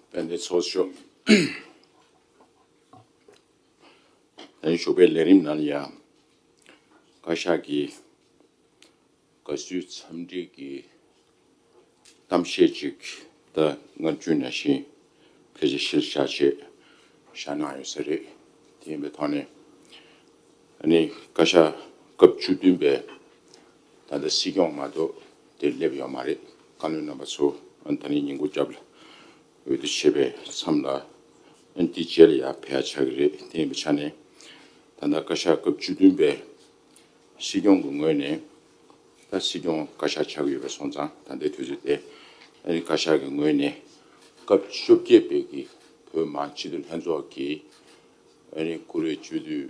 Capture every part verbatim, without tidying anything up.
དཔལ་ལྡན་ཚོགས་གཙོ་མཆོག་ད་རིང་ཞོགས་པའི་ལས་རིམ་ནང་ལ་ཡང་བཀའ་ཤག་གི་དགའ་བསུའི་འཚམས་འདྲི་གི་གཏམ་བཤད་ཅིག་ད་སྔར་རྒྱུན་ནང་བཞིན་ཕལ་ཆེར་གཞིར་བཞག་བྱས་བཞག་གནང་ཡོད་ས་རེད། དེ་ཡིན་པའི་ཐོག་ནས་ཨ་ནི་བཀའ་ཤག་སྐབས་བཅུ་བདུན་པའི་ད་ལྟ་སྲིད་སྐྱོང་མ་གཏོགས་དེ་སླེབས་ཡོད་མ་རེད། བཀའ་བློན་རྣམ་པ་ཚོ་ཨ་ནི་ད་ནི་ཉིན་གུང་རྒྱབ་ལ་འོས་བསྡུ་བྱས་པའི་མཚམས་ལ་ཨ་ནི་དེ་རྗེས་ལ་ཡང་ཕེབས་ཡ་ཆགས་ཀྱི་རེད། དེ་ཡིན་པའི་ཆ་ནས་ད་ལྟ་བཀའ་ཤག་སྐབས་བཅུ་བདུན་པའི་སྲིད་སྐྱོང་གི་ངོས་ནས་ད་སྲིད་སྐྱོང་བཀའ་ཤག་ཆགས་ཀྱི་ཡོད་པ་སོང་ཙང་ད་ལྟའི་དུས་ཚོད་དེ་ཨ་ནི་བཀའ་ཤག་གི་ངོས་ནས་སྐབས་བཅོ་བརྒྱད་པའི་གི་བོད་མི་མང་སྤྱི་འཐུས་ལྷན་ཚོགས་ཀྱི་ཨ་ནི་བཀུར་འོས་སྤྱི་འཐུས་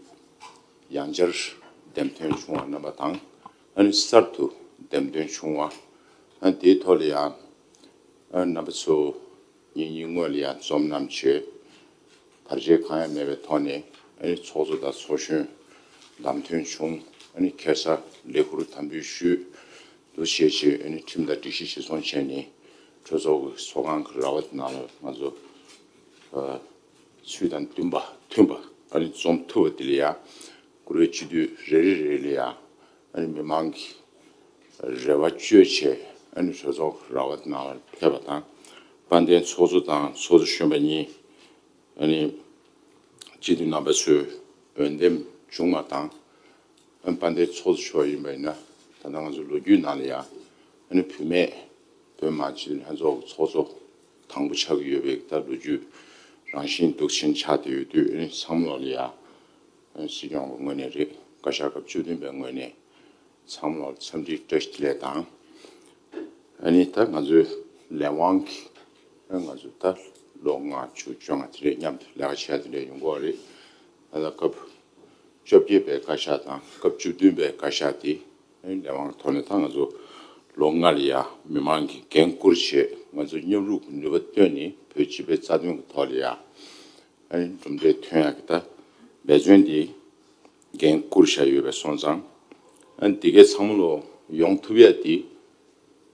ཡང་བསྐྱར་འདེམས་ཐོན་བྱུང་བ་རྣམ་པ་དང་ཨ་ནི་གསར་དུ་འདེམས་ཐོན་བྱུང་བ་ཨ་ནི་དེའི་ཐོག་ལ་ཡང་ཨ་ནི་རྣམ་པ་ཚོ་ཉིན་གཉིས་སྔོན་ལ་ཡང་འཛོམས་གནང་བྱས། བར་ཆད་གང་ཡང་མེད་པའི་ཐོག་ནས་ཨ་ནི་ཚོགས་གཙོ་དང་ཚོགས་གཞོན་བདམས་ཐོན་བྱུང་། ཨ་ནི་ཁ་སང་ལས་ཁུར་དམ་འབུལ་ཞུས། འདུ་བྱས་བྱས་ཨ་ནི་ཁྲིམས་དང་སྒྲིག་གཞི་གཞིར་བཟུང་བྱས་ནས་གྲོས་ཚོགས་ཀྱི་ཚོགས་ཁང་གི་ར་བ་དེ་ནང་ལ་ང་ཚོ་ཨ་ཚུལ་དང་མཐུན་པ་མཐུན་པ་ཨ་ནི་འཛོམས་ཐུབ་པ་དེ་ལ་ཡང་བཀུར་འོས་སྤྱི་འཐུས་རེ་རེ་རེ་ལ་ཡང་ཨ་ནི་མི་མང་གི་རེ་བ་བཅོལ་བྱས་ཨ་ནི་གྲོས་ཚོགས་ར་བ་ནང་ལ་ཕེབས་པ་དང་། དཔལ་ལྡན་ཚོགས་གཙོ་དང་ཚོགས་གཙོ་གཞོན་པ་གཉིས་ཨ་ནི་སྤྱི་འཐུས་རྣམ་པ་ཚོས་འོས་འདེམས་བྱུང་བ་དང་། ཨ་ནི་དཔལ་ལྡན་ཚོགས་གཙོ་མཆོག་ཡིན་པ་ཡིན་ན་ད་ལྟ་ང་ཚོ་ལོ་རྒྱུས་ནང་ལ་ཡང་ཨ་ནི་བུད་མེད་བོད་མི་མང་སྤྱི་འཐུས་ལྷན་ཚོགས་ཀྱི་ཚོགས་གཙོ་དང་པོ་ཆགས་ཀྱི་ཡོད་པའི་ད་ལོ་རྒྱུས་རང་བཞིན་འདུག་ཕྱིན་ཆགས་བསྡད་ཡོད་དུས་ཨ་ནི་བསམ་བློ་ལ་ཡང་སྲིད་སྐྱོང་གི་ངོས་ནས་རེད། བཀའ་ཤག་སྐབས་བཅུ་བདུན་པའི་ངོས་ནས་འཚམས་ལོ་འཚམས་འདྲི་བཀྲ་ཤིས་བདེ་ལེགས་དང་། ཨ་ནི་ད་ང་ཚོའི་ལས་དབང་གི་ང་ཚོ་ད་ལོ་ལྔ་བཅུ་བཅོ་ལྔ་དེ་འདྲས་མཉམ་དུ་ལས་ཀ་བྱས་དེ་འདྲས་ཡོང་གི་ཡོད་རེད། ད་ལྟ་སྐབས་བཅོ་བརྒྱད་པའི་བཀའ་ཤག་དང་སྐབས་བཅུ་བདུན་པའི་བཀའ་ཤག་དེ་ཨ་ནི་ལས་དབང་གི་ཐོག་ནས་ད་ང་ཚོ་ལོ་ལྔ་ལ་ཡ་མི་མང་གི་འགན་བསྐུར་བྱས་ང་ཚོ་མཉམ་རུབ་ཀྱི་ནུས་པ་བཏོན་ནས་བོད་སྤྱི་པའི་རྩ་དོན་གྱི་ཐོག་ལ་ཡ། ཨ་ནི་གྲུབ་འབྲས་ཐོན་ཡག་གི་ད་འབད་བརྩོན་འདི་འགན་བསྐུར་བཞག་ཡོད་པའི་སོང་ཙང་། ཨ་ནི་འདི་གའི་ཚང་མ་ལོ་ཡོང་ཐུབ་ཡག་འདི་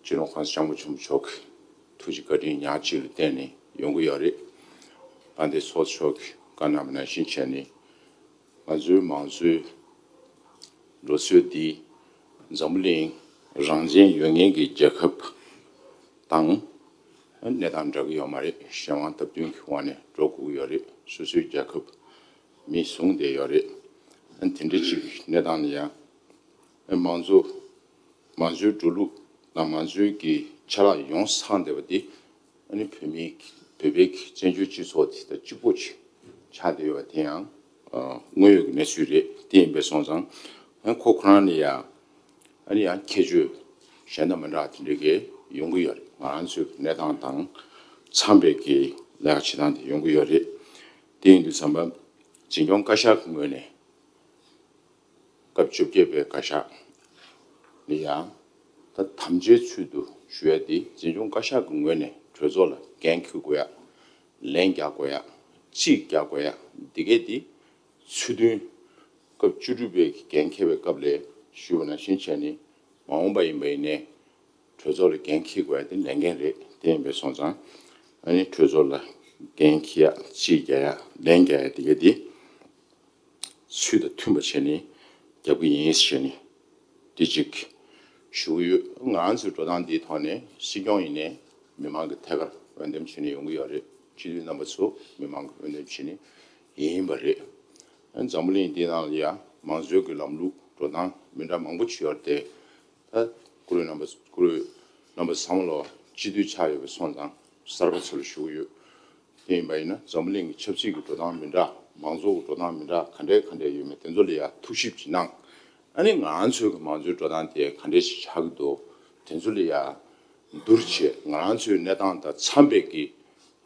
སྤྱི་ནོར་གོང་ས་སྐྱབས་མགོན་ཆེན་པོ་མཆོག་གི་ཐུགས་རྗེ་བཀའ་དྲིན་ཉག་གཅིག་ལ་བརྟེན་ནས་ཡོང་གི་ཡོད་རེད། དཔལ་ལྡན་ཚོགས་གཙོ་མཆོག་གིས་བཀའ་གནང་བ་ནང་བཞིན་བྱས་ནས་ང་ཚོའི་མང་གཙོའི་འགྲོ་སྲོལ་འདི་འཛམ་བུ་གླིང་རང་བཙན་ཡོད་མཁན་གྱི་རྒྱལ་ཁབ་དང་གནས་སྟངས་འདྲ་གི་ཡོད་མ་རེད། གཞན་དབང་སྟབས་བསྟུན་གྱི་དབང་ནས་འགྲོ་དགོས་ཀྱི་ཡོད་རེད། སོ་སོའི་རྒྱལ་ཁབ་མི་བཟུང་བསྡད་ཡོད་རེད། དེ་འདྲ་ཅིག་གི་གནས་སྟངས་ལ་ཡང་མང་གཙོ་མང་གཙོའི་འགྲོ་ལུགས་དང་མང་གཙོའི་གི་ཆ་ལག་ཡོངས་སུ་ཚང་བསྡད་པ་འདི་ཨ་ནི་བོད་མིའི་བོད་པའི་གི་བཙན་བྱོལ་སྤྱི་ཚོགས་དེ་དང་གཅིག་པོ་ཅིག་ཆགས་བསྡད་ཡོད་པ་དེ་ཡང་དངོས་ཡོད་ཀྱི་གནས་ཚུལ་རེད། དེ་ཡིན་པས་སོང་ཙང་ཨ་ཁོ་ཁོ་རང་ནས་ཡང་ཨ་ནི་ཡང་ཁྱད་ཆོས་གཞན་དང་མི་འདྲ་བ་དེ་འདྲ་གི་ཡོང་གི་ཡོད་རེད། ང་རང་ཚོའི་གནས་སྟངས་དང་འཚམས་པའི་གི་ལས་ཀ་བྱེད་སྟངས་དེ་ཡོང་གི་ཡོད་རེད། དེ་ཡིན་དུས་ཙམ་པ་འཛིན་སྐྱོང་བཀའ་ཤག་གི་ངོས་ནས་སྐབས་བཅོ་བརྒྱད་པའི་བཀའ་ཤག་ལ་ཡང་ད་དམ་བཅའི་ཚུལ་དུ་ཞུ་ཡ་དེ་འཛིན་སྐྱོང་བཀའ་ཤག་གི་ངོས་ནས་གྲོས་ཚོགས་ལ་འགན་འཁྱེར་དགོས་ཡ། ལན་རྒྱག་དགོས་ཡ། རྩིས་རྒྱག་དགོས་ཡ། འདི་གས་དེ་ཚུལ་མཐུན་སྐབས་བཅུ་དྲུག་པའི་འགན་འཁྱེར་བའི་སྐབས་ལ་ཞུས་པ་ནང་བཞིན་བྱས་ནས་མ་འོངས་པ་ཡིན་པ་ཡིན་ནའི་གྲོས་ཚོགས་ལ་འགན་འཁྱེར་དགོས་ཡ་དེ་ལས་འགན་རེད། དེ་ཡིན་པས་སོང་ཙང་ཨ་ནི་གྲོས་ཚོགས་ལ་འགན་འཁྱེར་ཡ། རྩིས་རྒྱག་ཡ། ལན་རྒྱག་ཡ་དེ་གས་དེ་ཚུལ་དང་མཐུན་པ་བྱས་ནས་རྒྱབ་ཀྱི་ཡིན་ཞེས་ནས་དེ་གཅིག་ཞུ་གི་ཡོད། ང་རང་ཚོའི་འགྲོ་སྟངས་འདིའི་ཐོག་ནས་སྲིད་སྐྱོང་ཡིན་ནའི་མི་མང་གི་ཐད་ཀར་འོས་འདེམས་བྱས་ནས་ཡོང་གི་ཡོད་རེད། སྤྱི་འཐུས་རྣམ་པ་ཚོ་མི་མང་གི་འོས་འདེམས་བྱས་ནས་ཡིན་པ་རེད། འཛམ་བུ་གླིང་འདི་ནང་ལ་ཡང་མང་གཙོའི་གི་ལམ་ལུགས་འགྲོ་སྟངས་མི་འདྲ་མང་པོ་ཅིག་ཡོད་རེད་དེ། ད་བཀུར་འོས་རྣམ་པ་བཀུར་འོས་རྣམ་པ་ཚང་མ་ལ་སྤྱི་འཐུས་ཆགས་ཡོད་པའི་སོང་ཙང་གསར་པ་ཚོ་ལ་ཞུ་གི་ཡོད། དེ་ཡིན་པ་ཡིན་ན་འཛམ་བུ་གླིང་གི་ཆབ་སྲིད་ཀྱི་འགྲོ་སྟངས་མི་འདྲ། མང་གཙོ་གི་འགྲོ་སྟངས་མི་འདྲ་ག་འདྲས་ག་འདྲས་ཡོད་མེད་དེ་ཚོ་ལ་ཡ་ཐུགས་ཞིབ་ཅིག་གནང་། ཨ་ནི་ང་རང་ཚོའི་གི་མང་གཙོའི་འགྲོ་སྟངས་དེ་ག་འདྲས་ཞིག་ཆགས་ཀྱི་འདུག་དེ་ཚོ་ལ་ཡ་བསྡུར་བྱས་ང་རང་ཚོའི་གནས་སྟངས་དང་འཚམས་པའི་གི་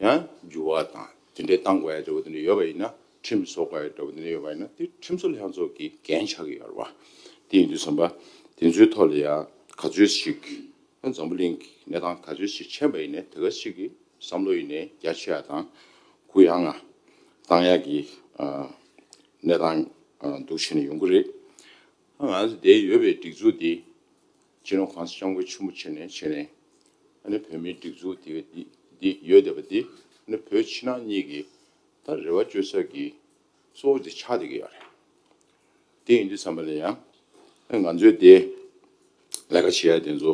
ཡང་འགྱུར་བ་དང་དེ་འདྲས་བཏང་དགོས་ཡ་འདྲ་བོ་དེ་འདྲས་ཡོད་པ་ཡིན་ན། ཁྲིམས་བཟོ་དགོས་ཡ་འདྲ་བོ་དེ་འདྲས་ཡོད་པ་ཡིན་ན་དེ་ཁྲིམས་བཟོ་ལྷན་ཚོགས་ཀྱི་འགན་ཆགས་ཀྱི་ཡོད་རེད་བ། དེ་ཡིན་དུས་ཙམ་པ་དེ་ཚོའི་ཐོག་ལ་ཡ་ག་ཚོད་ཅིག་འཛམ་བུ་གླིང་གི་གནས་སྟངས་ག་ཚོད་ཅིག་ཕྱིན་པ་ཡིན་ནའི་དེ་ག་ཅིག་གི་བསམ་བློ་ཡིན་ནའི་རྒྱ་ཆེ་ཡ་དང་གུ་ཡངས་ང་བཏང་ཡ་གི་ཨ་གནས་སྟངས་ཨ་འདུག་བྱས་ནས་ཡོང་གི་རེད། ང་ཚོ་དེ་ཡོད་པའི་སྒྲིག་འཛུགས་དེ་སྤྱི་ནོར་གོང་ས་སྐྱབས་མགོན་ཆེན་པོ་མཆོག་ནས་བྱས་ནས་ཨ་ནི་བོད་མིའི་སྒྲིག་འཛུགས་དེ་འདི་འདི་ཡོད་བསྡད་པ་འདི་ ནི་བོད་ཕྱི་ནང་གཉིས་ཀྱི་ད་རེ་བ་བཅོལ་ས་གི་གཙོ་བོ་དེ་ཆགས་བསྡད་ཀྱི་ཡོད་རེད། དེ་ཡིན་དུས་ཙམ་པ་ལ་ཡང་ང་ཚོས་དེ་ལས་ཀ་བྱེད་ཡ་དེ་ཚོ་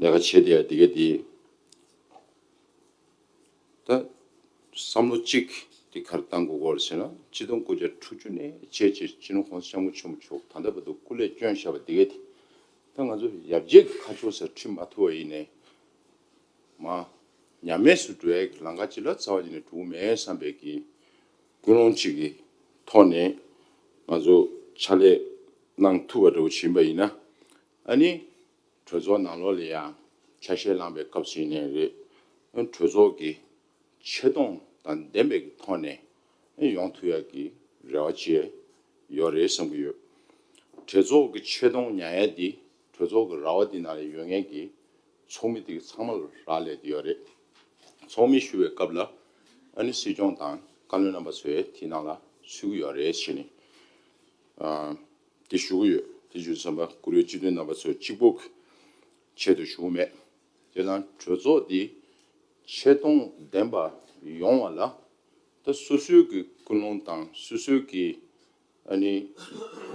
ལས་ཀ་བྱེད་བསྡད་ཡ་དེ་ག་དེ། ད་བསམ་བློ་གཅིག་དེ་ག་རེ་བཏང་དགོས་ཀྱི་ཡོད་རེད་ཟེར་ན། ཆིག་སྟོང་དགུ་བརྒྱ་དྲུག་ཅུ་ནས་བྱས་བྱས་སྤྱི་ནོར་༸གོང་ས་༸སྐྱབས་མགོན་ཆེན་པོ་མཆོག་ད་ལྟ་བར་དུ་སྐུ་ལས་བསྐྱོན་བཞག་པ་དེ་ག་དེ། ད་ང་ཚོ་ཡར་རྒྱས་ཀྱི་ཁ་ཕྱོགས་སར་ཁྲིད་མ་ཐུབ་པ་ཡིན་ནའི། མ། ཉམས་དམས་སུ་འགྲོ་ཡའི་ལམ་ཁ་ཅིག་ལ་རྩ་བ་ཉིད་ནས་འགྲོ་གི་མེད་བསམ་པའི་གི་ཀུན་སློང་གཅིག་གི་ཐོག་ནས་ང་ཚོ་ཕྱག་ལས་གནང་ཐུབ་པ་འདྲ་བོ་ཞིག་ཡིན་པ་ཡིན་ན། ཨ་ནི་གྲོས་ཚོགས་ནང་ལོགས་ལ་ཡང་ཆ་ཤས་བླངས་པའི་སྐབས་སུ་ཡིན་ནའི་རེད། ཨ་ནི་གྲོས་ཚོགས་ཀྱི་ཆེ་མཐོང་དང་ལྡན་པའི་གི་ཐོག་ནས་ཨ་ནི་ཡོང་ཐུབ་ཡ་གི་རེ་བ་བྱས་ཡོད་རེད་བསམ་གྱི་ཡོད། གྲོས་ཚོགས་ཀྱི་ཆེ་མཐོང་ཉར་ཡ་འདི་གྲོས་ཚོགས་ཀྱི་ར་བ་འདི་ནང་ལ་ཡོད་མཁན་གྱི་ཚོགས་མི་དེ་གི་ཚང་མ་ལ་རག་ལས་ཀྱི་ཡོད་རེད། ཚོགས་མི་ཞུ་བའི་སྐབས་ལ་ཨ་ནི་སྲིད་སྐྱོང་དང་བཀའ་བློན་རྣམ་པ་ཚོས་དེ་ནང་ལ་ཚུད་ཀྱི་ཡོད་རེད་ཟེར་ནས་ཨ་དེ་ཞུ་གི་ཡོད། དེ་ཞུ་དུས་ཙམ་པ་བཀུར་འོས་སྤྱི་འཐུས་རྣམ་པ་ཚོས་གཅིག་པོ་གི་ཆེད་དུ་ཞུ་གི་མེད། དེ་དང་གྲོས་ཚོགས་འདི་ཆེ་མཐོང་ལྡན་པ་ཡོང་བ་ལ་ད་སོ་སོའི་གི་ཀུན་སློང་དང་སོ་སོའི་གི་ཨ་ནི་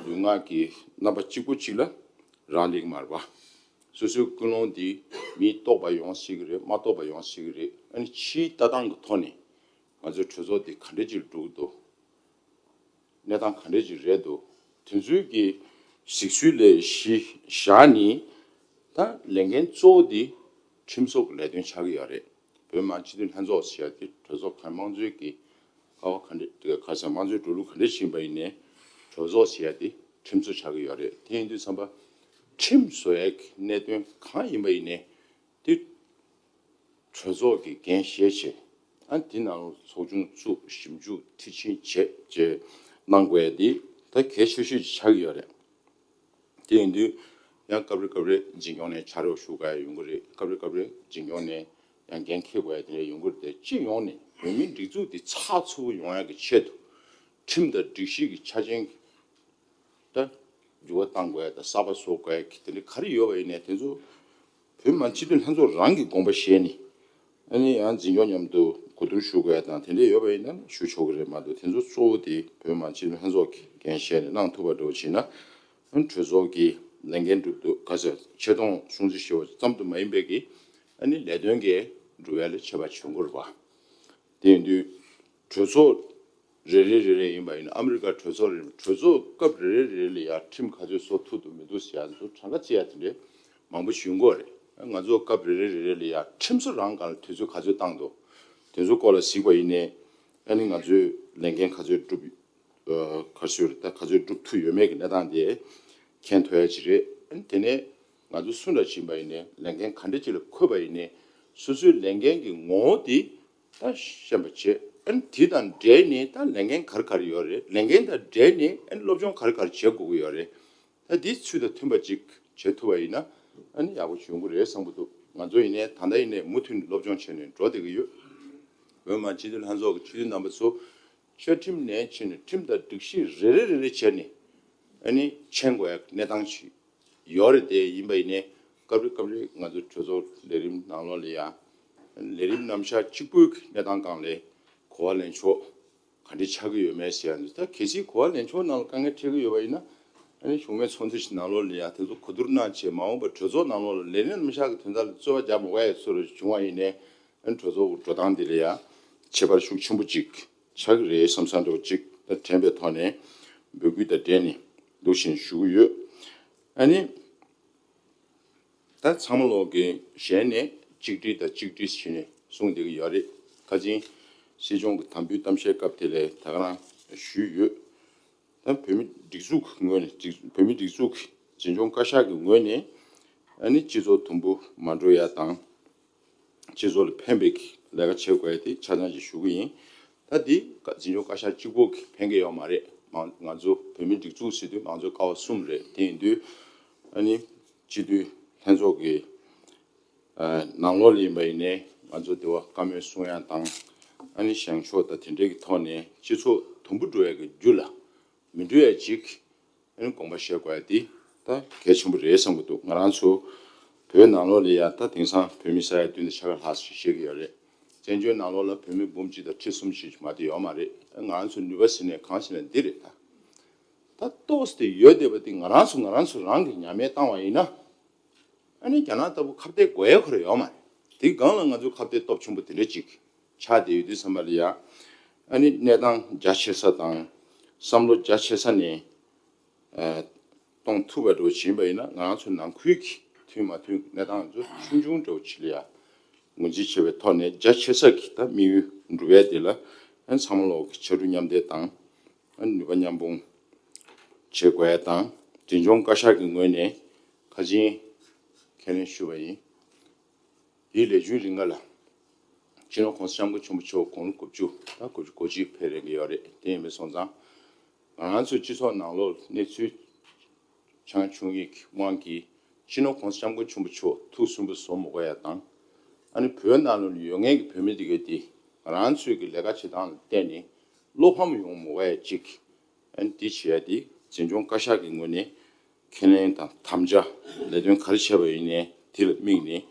ལུས་ངག་གི་རྣམ་པ་གཅིག་པོ་གཅིག་ལ་རག་ལས་ཀྱི་མ་རེད་པ། སོ་སོའི་ཀུན་སློང་འདི་མིས་རྟོགས་པ་ཡོང་སྲིད་ཀྱི་རེད། མ་རྟོགས་པ་ཡོང་སྲིད་ཀྱི་རེད། ཨ་ནི་ཕྱིའི་ལྟ་སྟངས་ཀྱི་ཐོག་ནས་ང་ཚོའི་གྲོས་ཚོགས་འདི་ག་འདྲ་ཅིག་འགྲོ་གི་འདུག་གནས་སྟངས་ག་འདྲ་ཅིག་རེད་འདུག་དེ་ཚོའི་གི་གཟིགས་ཚུལ་ལས་གཞི་བཞག་ནས་ད་ལས་འགན་གཙོ་བོ་འདི་ཁྲིམས་བཟོ་གི་ལས་དོན་ཆགས་ཀྱི་ཡོད་རེད། བོད་མི་མང་སྤྱི་འཐུས་ལྷན་ཚོགས་ཟེར་ཡ་དེ་གྲོས་ཚོགས་གང་དམངས་གཙོའི་གི་ཀ་བ་ག་འདྲ་ག་ས་དམངས་གཙོའི་འགྲོ་ལུགས་ག་འདྲ་ཞིག་ཡིན་པ་ཡིན་ནའི་གྲོས་ཚོགས་ཟེར་ཡ་དེ་ཁྲིམས་བཟོ་ཆགས་ཀྱི་ཡོད་རེད། དེ་ཡིན་དུས་ཙམ་པ་ཁྲིམས་བཟོ་ཡའི་གི་གནད་དོན་གང་ཡིན་པ་ཡིན་ནའི་དེ་གྲོས་ཚོགས་ཀྱི་འགན་བཞེས་བྱས། ཨ་དེ་ནང་ལ་ཚོགས་ཆུང་བཙུགས་ཞིབ་འཇུག་མཐིལ་ཕྱིན་བྱས་བྱས་གནང་དགོས་ཡ་དེ་ད་གལ་ཆེ་ཤོས་ཅིག་ཆགས་ཀྱི་ཡོད་རེད། དེ་ཡིན་དུས་ཡང་སྐབས་རེ་སྐབས་རེ་འཛིན་སྐྱོང་ནས་ཕྱག་རོགས་ཞུ་དགོས་ཡ་ཡོང་གི་རེད། སྐབས་རེ་སྐབས་རེ་འཛིན་སྐྱོང་ནས་ཡང་འགན་འཁྱེར་དགོས་ཡ་དེ་འདྲ་ཡོང་གི་རེད། དེ་སྤྱི་ཡོངས་ནས་བོད་མིའི་སྒྲིག་འཛུགས་དེ་ཚགས་ཚུད་པོ་ཡོང་ཡ་གི་ཆེད་དུ་ཁྲིམས་དང་སྒྲིག་གཞི་གི་ཆ་རྐྱེན་ད་འགྱུར་བ་གཏང་དགོས་ཡ་དང་གསར་པ་བཟོ་དགོས་ཡ་གི་དེ་འདྲ་ག་རེ་ཡོད་པ་ཡིན་ནའི་དེ་ཚོ་བོད་མི་མང་སྤྱི་འཐུས་ལྷན་ཚོགས་རང་གི་དགོངས་པ་བཞེས་ནས། ཨ་ནི་ཡང་འཛིན་སྐྱོང་མཉམ་དུ་གོ་བསྡུར་ཞུ་དགོས་ཡ་དང་དེ་འདྲ་ཡོད་པ་ཡིན་ན་ཞུ་ཆོག་གི་རེད་མ་གཏོགས། དེ་ཚོ་གཙོ་བོ་དེ་བོད་མི་མང་སྤྱི་འཐུས་ལྷན་ཚོགས་ཀྱི་འགན་བཞེས་ནས་གནང་ཐུབ་པ་འདྲ་བོ་བྱས་ན། ཨ་ནི་གྲོས་ཚོགས་ཀྱི་ལས་འགན་སྒྲུབ་དུས་ག་ཚོད་ཆེ་མཐོང་སྲུང་བརྩི་ཞུ་བ་ཙམ་དུ་མ་ཡིན་པའི་གི་ཨ་ནི་ལས་དོན་གྱི་འགྲུབ་ཡ་ལ་ཁྱད་པར་ཆེན་པོ་རེད་པ། དེ་ཡིན་དུས་གྲོས་ཚོགས་རེ་རེ་རེ་རེ་ཡིན་པ་ཡིན་ན། ཨ་མི་རི་ཀ་གྲོས་ཚོགས་རེ་རེ། གྲོས་ཚོགས་སྐབས་རེ་རེ་རེ་རེ་ལ་ཡ་ཁྲིམས་ག་ཚོད་བཟོ་ཐུབ་འདུག་མི་འདུག་ཟེར་ཡ་ཚོ་གྲངས་ཀ་བརྩི་ཡ་དེ་འདྲའི་མང་པོ་ཞིག་ཡོང་གི་ཡོད་རེད། ང་ཚོ་སྐབས་རེ་རེ་རེ་རེ་ལ་ཡ་ཁྲིམས་བཟོ་རང་སྒང་ལ་དུས་ཚོད་ག་ཚོད་བཏང་འདུག་དེ་ཚོའི་སྐོར་ལ་གཟིགས་པ་ཡིན་ནའི། ཨ་ནི་ང་ཚོས་ལས་འགན་ག་ཚོད་སྒྲུབ། ཨ་ག་ཚོད་རེད། ད་ག་ཚོད་སྒྲུབ་ཐུབ་ཡོད་མེད་ཀྱི་གནས་སྟངས་དེ་མཁྱེན་ཐུབ་ཡ་ཅིག་རེད། ཨ་ནི་དེ་ནས་ང་ཚོ་སུ་འདྲ་ཞིག་ཡིན་པ་ཡིན་ནའི། ལས་འགན་ག་འདྲ་ཅིག་ལ་འཁོད་པ་ཡིན་ནའི། སོ་སོའི་ལས་འགན་གྱི་ངོ་བོ་དེ་ད་ཤེས་པ་བྱེད། ཨ་ནི་དེ་དང་འབྲེལ་ནས་ད་ལས་འགན་ག་རེ་ག་རེ་ཡོད་རེད། ལས་འགན་དང་འབྲེལ་ནས་ཨ་ནི་སློབ་སྦྱོང་ག་རེ་ག་རེ་བྱེད་དགོས་ཀྱི་ཡོད་རེད། ད་འདི་ཚུལ་དང་མཐུན་པ་ཅིག་བྱེད་ཐུབ་པ་ཡིན་ན་ཨ་ནི་ཡག་པོ་ཡོང་གི་རེད་བསམ་གྱི་འདུག་ང་ཚོ་ཡིན་ནའི་ད་ལྟ་ཡིན་ནའི་མུ་མཐུད་ནས་སློབ་སྦྱོང་བྱས་ནས་འགྲོ་བསྡད་ཀྱི་ཡོད། བོད་མི་མང་སྤྱི་འཐུས་ལྷན་ཚོགས་ཀྱི་སྤྱི་འཐུས་རྣམ་པ་ཚོ་བཅའ་ཁྲིམས་ནས་ཕྱིན་ནས་ཁྲིམས་དང་སྒྲིག་གཞི་རེ་རེ་རེ་རེ་བྱས་ནས་ཨ་ནི་མཁྱེན་དགོས་ཡ་གནས་སྟངས་ཤིག་ཡོད་རེད། དེ་ཡིན་པ་ཡིན་ནའི་སྐབས་རེ་སྐབས་རེ་ང་ཚོ་གྲོས་ཚོགས་ལས་རིམ་ནང་ལོགས་ལ་ཡ་ལས་རིམ་རྣམ་གཞག་གཅིག་པོའི་གནས་སྟངས་སྒང་ལ་གོ་བ་ལེན་ཕྱོགས་ག་འདྲ་ཆགས་ཀྱི་ཡོད་མེད་ཟེར་ཡ་འདི། ད་གལ་སྲིད་གོ་བ་ལེན་ཕྱོགས་ནང་ལ་དཀའ་ངལ་འཕྲད་ཀྱི་ཡོད་པ་ཡིན་ན། ཨ་ནི་བྱུང་མེད་ཚོགས་འདུ་ཞིག་ནང་ལོགས་ལ་ཡ་དེ་ཚོ་གོ་བསྡུར་གནང་བྱས། མ་འོངས་པར་གྲོས་ཚོགས་ནང་ལོགས་ལ་ལས་རིམ་རྣམ་གཞག་གི་དོན་དག་ལ་རྩོད་པ་རྒྱག་མ་དགོས་ཡ་ཚོར་བྱུང་བ་ཡིན་ནའི། ཨ་ནི་གྲོས་ཚོགས་ཀྱི་འགྲོ་སྟངས་འདི་ལ་ཡ་ཁྱད་པར་ཤུགས་ཆེན་པོ་ཅིག་ཆགས་ཀྱི་རེད་བསམ་བསམ་འདྲ་བོ་ཅིག་ད་དྲན་པའི་ཐོག་ནས་འབོད་སྐུལ་དང་འབྲེལ་ནས་འདུག་བཞིན་ཞུ་གི་ཡོད། ཨ་ནི། ད་ཚང་མ་ལོག་གི་ཞལ་ནས་གཅིག་སྒྲིལ་དང་གཅིག་སྒྲིལ་ཞེས་ནས་གསུངས་བསྡད་ཀྱི་ཡོད་རེད། ཁ་ཅིག་སྲིད་སྐྱོང་གི་དམ་འབུལ་གཏམ་བཤད་སྐབས་དེ་ལ་ད་ག་རང་ཞུས་ཡོད། ད་བོད་མི་སྒྲིག་འཛུགས་ཀྱི་ངོས་ནས། སྒྲིག་བོད་མི་སྒྲིག་འཛུགས་ཀྱི་འཛིན་སྐྱོང་བཀའ་ཤག་གི་ངོས་ནས་ཨ་ནི་སྤྱི་ཚོགས་དུམ་བུ་མ་འགྲོ་ཡ་དང་། སྤྱི་ཚོགས་ལ་ཕན་པའི་ལས་ཀ་བྱེད་དགོས་ཡ་དེ་ཆ་ཚང་ཞིག་ཞུ་གི་ཡིན། ད་འདི་འཛིན་སྐྱོང་བཀའ་ཤག་གཅིག་པོ་གིས་ཕན་གྱི་ཡོད་མ་རེད། མང་ང་ཚོ་བོད་མི་སྒྲིག་འཛུགས་ཟེར་དུས་མང་གཙོའི་ཀ་བ་གསུམ་རེད། དེ་ཡིན་དུས་ཨ་ནི་སྤྱི་འཐུས་ལྷན་ཚོགས་ཀྱི་ཨ་ནང་ལོགས་ལ་ཡིན་པ་ཡིན་ནའི་ང་ཚོ་འདི་བ་བཀའ་མོལ་གསུང་ཡ་དང་། ཨ་ནི་བཞེངས་ཕྱོགས་དང་དེ་འདྲའི་གི་ཐོག་ནས་སྤྱི་ཚོགས་དུམ་བུ་འགྲོ་ཡ་གི་རྒྱུ་ལ་མི་འགྲོ་ཡ་ཅིག་ཨ་ནི་དགོངས་པ་བཞེས་དགོས་ཡ་དེ་ད་གལ་ཆེན་པོ་རེད་བསམ་གྱི་འདུག་ང་རང་ཚོ་བོད་ནང་ལོགས་ལ་ཡ་ད་དེང་སང་བོད་མི་ས་ཡ་བདུན་དང་ཕྱེད་ཀ་ལྷག་ཞིག་བཞུགས་ཀྱི་ཡོད་རེད། བཙན་བྱོལ་ནང་ལོགས་ལ་བོད་མི་འབུམ་གཅིག་དང་ཁྲི་གསུམ་ཞིག་མ་གཏོགས་ཡོད་མ་རེད། ང་རང་ཚོ་ནུས་པ་ཟིན་ནས་གང་ཟིན་ནས་འདི་རེད་ད། ད་ཏོག་ཙམ་ཡོད་བསྡད་པ་འདི་ང་རང་ཚོ་ང་རང་ཚོ་རང་གིས་ཉམས་ལེན་བཏང་བ་ཡིན་ན། ཨ་ནི་རྒྱ་ནག་ལྟ་བུ་ཁ་གཏད་དགོས་ཡ་ཁོ་རང་ཡོད་མ་རེད། དེའི་སྒང་ལ་ང་ཚོ་ཁ་གཏད་སྟོབས་ཆེན་པོ་དེ་འདྲ་ཅིག་ཆགས་བསྡད་ཡོད་དུས་ཙམ་པ་ལ་ཡ། ཨ་ནི་གནས་སྟངས་རྒྱ་ཆེ་ས་དང་བསམ་བློ་རྒྱ་ཆེ་ས་ནས་ཨ་གཏོང་ཐུབ་པ་འདྲ་བོ་ཡིན་པ་ཡིན་ན། ང་རང་ཚོ་ནང་ཁུལ་གྱི་མཐུན་མ་མཐུན་གནས་སྟངས་ཚོ་ཆུང་ཆུང་འདྲ་བོ་ཅིག་ལ་ཡ་ངོས་འཛིན་བྱེད་པའི་ཐོག་ནས་རྒྱ་ཆེ་ས་གི་ད་དམིགས་ཡུལ་འགྲུབ་ཡ་དེ་ལ་ཨ་ཚང་མ་ལོག་གི་ཕྱར་གྲུ་མཉམ་འདེགས་དང་། ཨ་ནུས་པ་མཉམ་སྤུངས་བྱེད་དགོས་ཡ་དང་། འཛིན་སྐྱོང་བཀའ་ཤག་གི་ངོས་ནས་ཁ་ཆེམས་ཁས་ལེན་ཞུས་པ་ཡིན། དེའི་ལས་རྒྱུན་རིམ་ཁག་ལ་སྤྱི་ནོར་གོང་ས་སྐྱབས་མགོན་ཆེན་པོ་མཆོག་དགུང་ལོ་དགུ་བཅུ་དང་དགུ་བཅུ་གོ་གཅིག་ཕེབས་རན་གྱི་ཡོད་རེད། དེ་ཡིན་པ་སོང་ཙང་ང་རང་ཚོའི་སྤྱི་ཚོགས་ནང་ལོགས་གནས་ཚུལ་ཆང་བྱུང་ཡིག་དབང་གིས་སྤྱི་ནོར་གོང་ས་སྐྱབས་མགོན་ཆེན་པོ་མཆོག་ཐུགས་སུན་པོ་བཟོ་མི་དགོས་ཡ་དང་། ཨ་ནི་བོད་ནང་ལོགས་ལ་ཡོད་མཁན་གྱི་བོད་མི་འདི་གས་དེ་ང་རང་ཚོའི་གི་ལས་ཀ་བྱེད་སྟངས་ལ་བརྟེན་ནས་བློ་ཕམ་ཡོང་མི་དགོས་ཡ་གཅིག་ཨ་ནི་འདི་བྱེད་ཡ་དེ་འཛིན་སྐྱོང་བཀའ་ཤག་གི་ངོས་ནས་ཁས་ལེན་དང་དམ་བཅའ་ལས་དོན་ག་རེ་བྱས་པ་ཡིན་ནའི་དེ་ལ་དམིགས་ནས་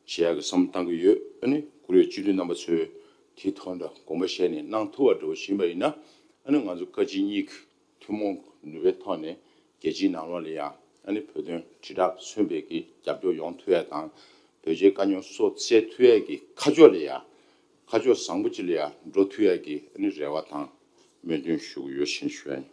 བྱེད་ཡ་གི་བསམ་བློ་བཏང་གི་ཡོད། ཨ་ནི་བཀུར་འོས་སྤྱི་འཐུས་རྣམ་པ་ཚོས་དེའི་ཐོག་འདྲ་དགོངས་པ་བཞེས་ནས་གནང་ཐུབ་པ་འདྲ་བོ་ཡིན་པ་ཡིན་ན། ཨ་ནི་ང་ཚོ་བཀའ་སྤྱི་གཉིས་ཀྱི་ཐུན་མོང་ནུས་པའི་ཐོག་ནས་རྒྱལ་སྤྱིའི་ནང་ལོགས་ལ་ཡང་ཨ་ནི་བོད་དོན་དྲིལ་བསྒྲགས་མཚོན་པའི་གི་རྒྱབ་སྐྱོར་ཡོང་ཐུབ་ཡ་དང་། བོད་རྒྱའི་དཀའ་རྙོག་སོགས་སེལ་ཐུབ་ཡ་གི་ཁ་ཕྱོགས་ལ་ཡ། ཁ་ཕྱོགས་བཟང་པོ་ཅིག་ལ་ཡ་འགྲོ་ཐུབ་ཡ་གི་ཨ་ནི་རེ་བ་དང་སྨོན་འདུན་ཞུ་གི་ཡོད་ཞེས་ཞུ་ཡ་ཡིན།